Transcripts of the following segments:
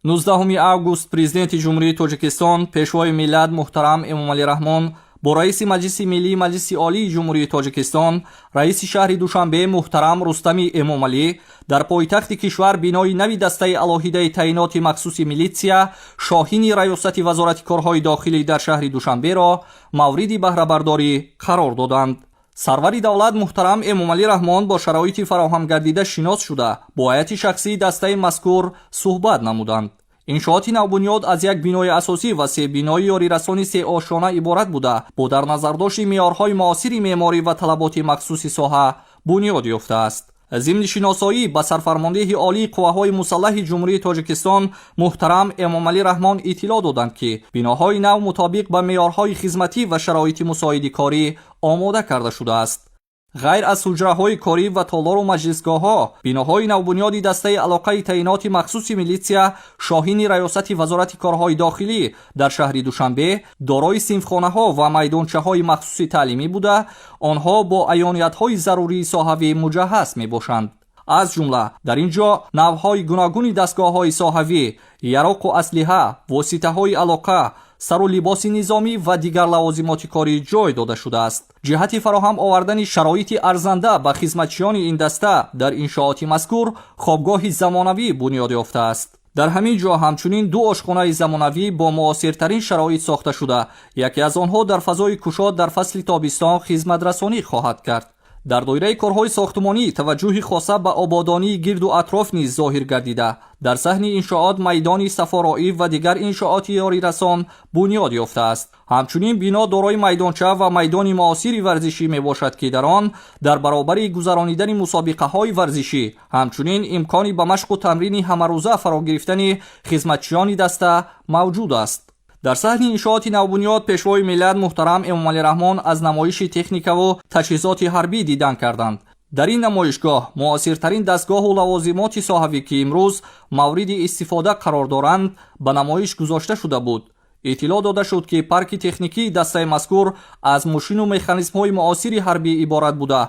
19 август Президенти Ҷумҳурии Тоҷикистон, Пешвои миллат муҳтарам Эмомалӣ Раҳмон бо раиси Маҷлиси Миллии Маҷлиси Олии Ҷумҳурии Тоҷикистон, раиси шаҳри Душанбе муҳтарам Рустами Эмомалӣ дар пойтахти кишвар бинои нави дастаи алоҳидаи таъиноти махсуси милитсия Шоҳини Раёсати Вазорати корҳои дохилӣ дар шаҳри Душанберо мавриди баҳрабардорӣ қарор доданд. Сарвари давлат муҳтарам Эмомалӣ Раҳмон бо шароити фароҳам гардида шинос шуда, бо ҳайати шахсии дастаи мазкур суҳбат намуданд. Иншооти навбунёд аз як бинои асосӣ ва се бинои ёрирасони сеошёна иборат буда, бо дар назардошти меъёрҳои муосири меъморӣ ва талаботи махсуси соҳа бунёд ёфтааст. Зимни шиносоӣ ба сарфармондеҳи олии қувваҳои мусаллаҳи Ҷумҳурии Тоҷикистон муҳтарам Эмомалӣ Раҳмон иттилоъ доданд, ки биноҳои нав мутобиқ ба меъёрҳои хизматӣ ва шароити мусоиди корӣ омода карда шудааст. Ғайр аз ҳуҷраҳои корӣ ва толору маҷлисгоҳҳо, биноҳои навбунёди дастаи алоқаи таъиноти махсуси милитсия Шоҳини Раёсати Вазорати корҳои дохилӣ дар шаҳри Душанбе дорои синфхонаҳо ва майдончаҳои махсуси таълимӣ буда, онҳо бо аёниятҳои зарурии соҳавӣ муҷаҳҳаз мебошанд. Аз ҷумла дар ин ҷо навъҳои гуногуни дастгоҳҳои соҳавӣ, яроқу аслиҳа, воситаҳои алоқа, сару либоси низомӣ ва дигар лавозимоти корӣ ҷой дода шудааст. Ҷиҳати фароҳам овардани шароити арзанда ба хизматчиёни ин даста дар иншооти мазкур хобгоҳи замонавӣ бунёд ёфтааст. Дар ҳамин ҷо ҳамчунин ду ошхонаи замонавӣ бо муосиртарин шароит сохта шуда, яке аз онҳо дар фазои кушод дар фасли тобистон хизматрасонӣ хоҳад кард. Дар доираи корҳои сохтмонӣ таваҷҷӯҳи хоса ба ободонии гирду атроф низ зоҳир гардида, дар саҳни иншоот майдони сафороӣ ва дигар иншооти ёрирасон бунёд ёфтааст. Ҳамчунин бино дорои майдонча ва майдони муосири варзишӣ мебошад, ки дар он дар баробари гузаронидани мусобиқаҳои варзишӣ, ҳамчунин имкони ба машқу тамрини ҳамарӯза фаро гирифтани хизматчиёни даста мавҷуд аст. Дар саҳни иншооти навбунёд Пешвои миллат муҳтарам Эмомалӣ Раҳмон аз намоиши техникаву таҷҳизоти ҳарбӣ дидан карданд. Дар ин намоишгоҳ муосиртарин дастгоҳу лавозимоти соҳавӣ, ки имрӯз мавриди истифода қарор доранд, ба намоиш гузошта шуда буд. Иттилоъ дода шуд, ки парки техникии дастаи мазкур аз мошину механизмҳои муосири ҳарбӣ иборат буда,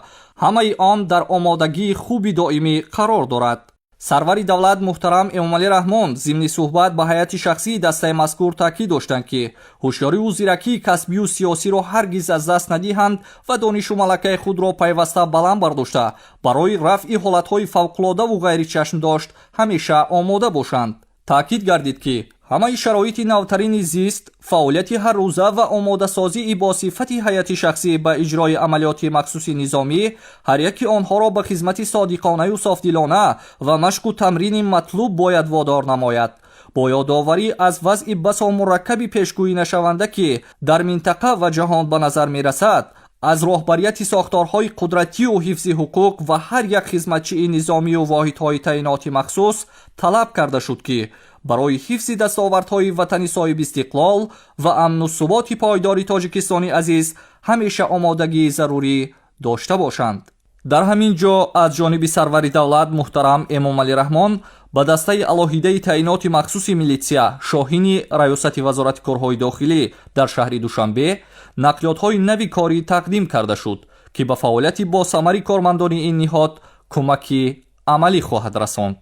ҳамаи он дар омодагии хуби доимӣ қарор дорад. Сарвари давлат муҳтарам Эмомалӣ Раҳмон зимни суҳбат ба ҳайати шахсии дастаи мазкур таъкид доштанд, ки ҳушёриву зиракии касбию сиёсиро ҳаргиз аз даст надиҳанд ва донишу малакаи худро пайваста баланд бардошта, барои рафъи ҳолатҳои фавқулодаву ғайричашмдошт ҳамеша омода бошанд. Таъкид гардид, ки ҳамаи шароити навтарини зист, фаъолияти ҳаррӯза ва омодасозии бо сифати ҳайати шахсӣ ба иҷрои амалиёти махсуси низомӣ ҳар яки онҳоро ба хизмати содиқонаю софдилона ва машқу тамрини матлуб бояд водор намояд. Бо ёдоварӣ аз вазъи басо мураккаби пешгӯӣ нашаванда, ки дар минтақа ва ҷаҳон ба назар мерасад, аз роҳбарияти сохторҳои қудратию ҳифзи ҳуқуқ ва ҳар як хизматчии низомию воҳидҳои таъиноти махсус талаб карда шуд, ки барои ҳифзи дастовардҳои ватани соҳибистиқлол ва амну суботи пойдори Тоҷикистони азиз ҳамеша омодагии зарурӣ дошта бошанд. Дар ҳамин ҷо аз ҷониби сарвари давлат муҳтарам Эмомалӣ Раҳмон ба дастаи алоҳидаи таъиноти махсуси милитсия Шоҳини Раёсати Вазорати корҳои дохилӣ дар шаҳри Душанбе нақлиётҳои нави корӣ тақдим карда шуд, ки ба фаъолияти босамари кормандони ин ниҳод кӯмаки амалӣ хоҳад расонд.